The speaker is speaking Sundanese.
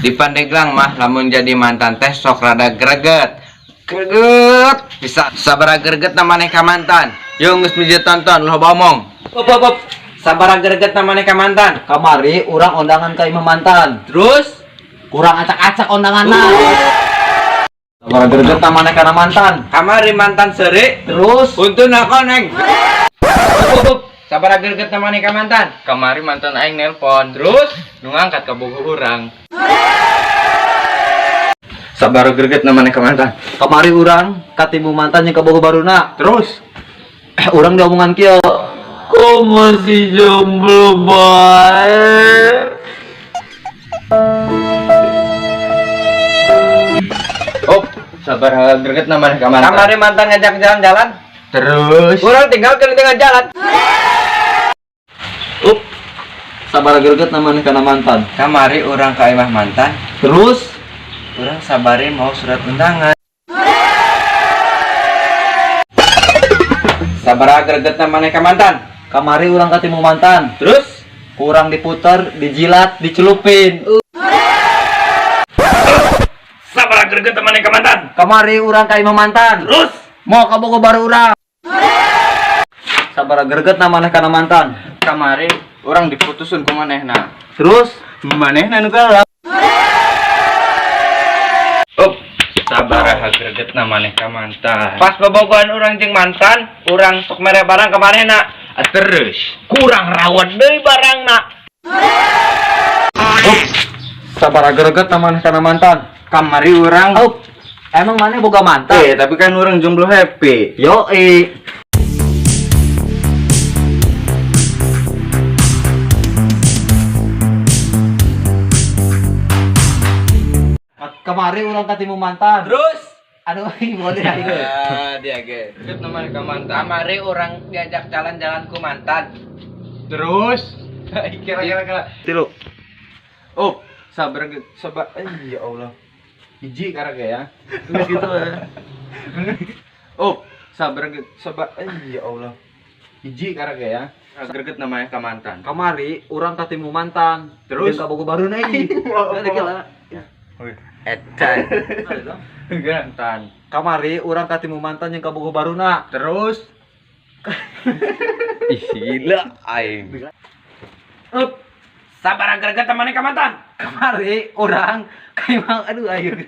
Di Pandeglang mah lamun jadi mantan teh sok rada greget. Greget bisa sabaraha greget na maneh ka mantan. Yo geus miji tonton loba omong. Op, op, op. Sabaraha greget na maneh ka mantan. Kamari urang ondangan ka imah mantan. Terus kurang acak-acak ondanganna. Sabaraha greget na maneh kana mantan. Kamari mantan seuri. Terus untuna koneng. Op, op, op. Sabaraha greget na maneh ka mantan. Kamari mantan aing nelpon. Terus nu ngangkat ka bogoh urang. Sabaraha greget na maneh ka mantan. Kamari urang katimu mantan jeung kabogoh baruna. Terus urang diomongan kieu. Kok masih jomblo bae? Oh, sabaraha greget na maneh ka mantan. Kamari mantan ngajak jalan-jalan. Terus urang tinggal ke tengah jalan. Up. Sabaraha greget na maneh kana mantan. Kamari urang ka imah mantan. Terus urang sabari mau surat undangan. Sabaraha greget na maneh ka mantan. Kamari urang katimu mantan. Terus kurang diputer, dijilat, dicelupin. Sabaraha greget na maneh ka mantan. Kamari urang ka imah mantan. Terus mau ka bogoh baru urang. Sabaraha greget na maneh kana mantan. Kamari urang diputusun ku manehna. Terus manehna nu galak. Oh, sabaraha greget na maneh ka mantan. Pas bobogohan urang jeung mantan, urang sok mere barang ka manehna. Terus kurang rawat deui barangna. Oh, sabaraha greget na maneh kana mantan. Kamari urang. Oh, emang maneh boga mantan? Tapi kan urang jomblo happy. Yo, Kamari urang katimu mantan. Terus aduh, boleh aing. Ah, dia ge. Greget na maneh ka mantan. Kamari urang diajak jalan-jalan ku mantan. Terus kira-kira kira. Tilu. Oh, sabar sabar. Ya Allah. Hiji karek ya. Geus gitu ya. Oh, sabar sabar. Ya Allah. Hiji karek ya. Greget namanya ka mantan. Kamari urang katimu mantan. Terus? jeung ka bogoh baruna ieu. Edan. Mantan. Kamari urang katimu mantan jeung ka bogoh baruna. Terus Ih, gila aing. Up. Sabaraha greget na maneh ka mantan. Kamari urang ka imah aduh aing.